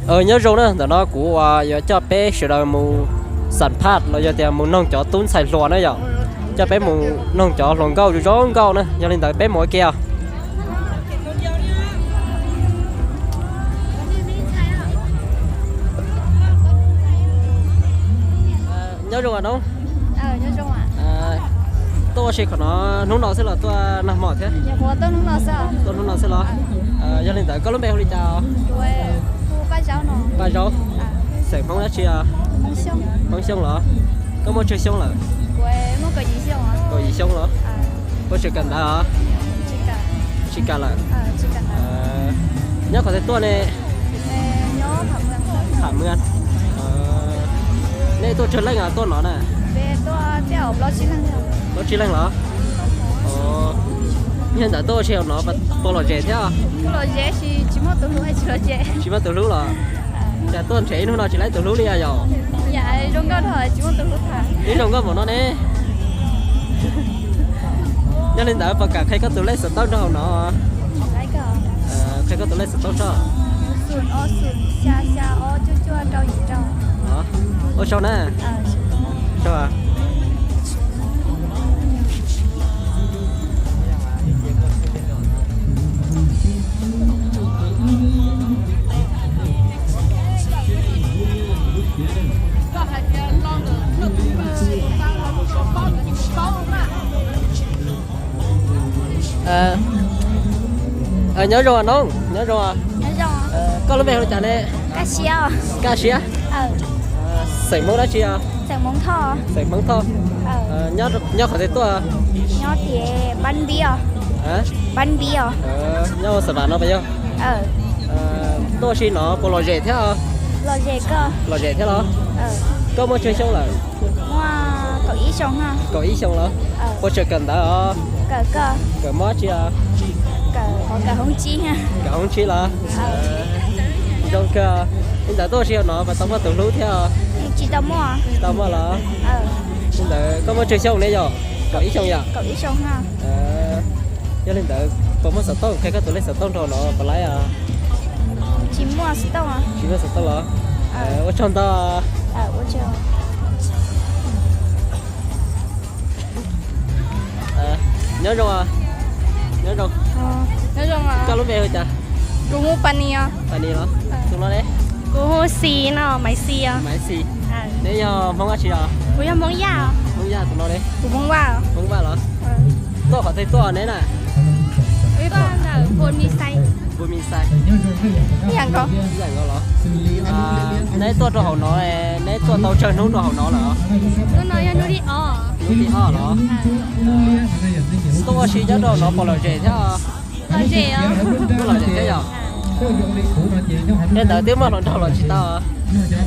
Nyob zoo na, ntawm no kuv yuav coj peb sawv daws mus xam phaj los yog tias mus noog cov tub ntxhais hluas na yom. Coj peb mus noog cov hluas nkauj zoo zoo nkauj na, yog li ntawd peb mus ua ke os. Nyob zoo noob, tuaj ua si qhov no hnub no xwb los tuaj nag hmo thiab? Tuaj hnub no xwb los? Yog li ntawd koj lub npe hu li cas? Paj Zaub. Xeem Hmoob dab tsi? Hmoob Xyooj los? Koj muaj tsawg xyoo lawm? Kaum yim xyoo los? Puas tseem kawm ntawv os? Tsis kawm lawm. Nyob qhov twg tuaj ne? Tham Mwa. Nej tuaj tsawg leej os tuaj no na? Plaub tsib leeg los? Yog li ntawd tuaj ua si no puas lom zem thiab? Tsis muaj tus hlub los? Cas tuaj nrhiav ib hnub no tsis lab tus hlub li yom? Ib zoo nkauj npaum no ne. Yog li ntawd puas kam qhia koj tus lej xov tooj rau hauv no? Qhia koj tus lej xov tooj tso. Ua tsaug na. Nyob zoo noob, nyob zoo. Koj lub npe hu li cas ne? Kaj Siab. Xeem Hmoob dab tsi? Xeem Hmoob Thoj. Nyob qhov twg tuaj? Nyob ua Xav Vam no puas yog? Tuaj ua si no puas lom zem thiab? Lom zem thiab los? Koj muaj tsawg xyoo lawm? Kaum ib xyoo los? Puas tseem kawm ntawv os? Kawm mob tsi? Kawm hoob tsib los? Zoo kawg. Li ntawd tuaj ua si no puas tau muaj tus hlub thiab? Tsis tau muaj los? Li ntawd koj muaj tsawg xyoo ne yom? Kaum ib xyoo yom? Yog li ntawd puas muaj xov tooj, qhia koj tus lej xov tooj rau no puas laib? Tsis muaj xov tooj. Tsis muaj xov tooj los? Ua tsaug ntau. Nyob zoo. Nyob zoo. Koj lub npe hu cas? Kuv hu Pas Nis os. Pas Nis los? Tus no ne? Kuv hu Xis no, Maiv Xis os. Maiv Xis. Neb yog Hmoob dab tsi os? Kuv yog Hmoob Yaj. Hmoob Yaj. Tus no ne? Kuv Hmoob Vaj. Hmoob Vaj los? Tuaj qhov twg tuaj neb na? Wb tuaj ntawm Npua Mis Xais. Npua Mis Xais. Ib yam nkaus. Ib yam nkaus los? Neb tuaj rau hauv no, neb tuaj tau tsawg hnub rau hauv no lawm? Hnub no yog hnub thib ob. Hnub thib ob los? Tuaj ua si nyob rau no puas lom zem thiab? Lom zem os. Lom zem thiab yom? Li ntawd twb muaj hluas nraug los tsis tau?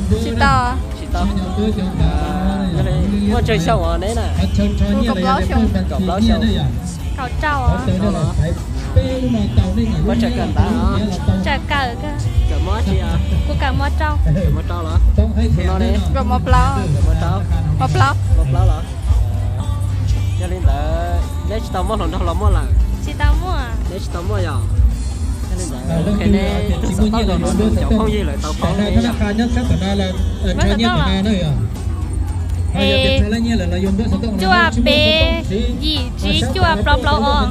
Tsis tau. Tsis tau. Muaj tsawg xyoo os neb na? Kaum plaub xyoo. Kaum rau. Muaj tsawg kawm ntawv? Tsawg kawm. Kawm mob tsi? Kuv kawm mos rau. Mos rau los? Kawm mos plaub. Mos plaub. Mos plaub los? Yog li ntawd neb tsis tau muaj hluas nraug los muaj lawm? Tsis tau muaj. Neb tsis tau muaj yom? Yog li ntawd qhia neb tus xov tooj rau no rau cov phooj ywg lawv tau paub neb yom? Cuaj peb yim tsib cuaj plaub plaub ob.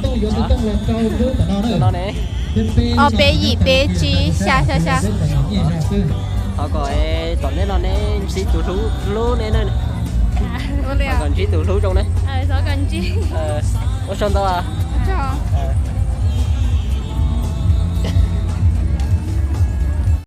Ob peb yim peb tsib xya xya xya. Thov kom tom ntej no neb ntsib tus hlub, hlub neb na. Kom ntsib tus hlub zoo na. Ua tsaug ntau.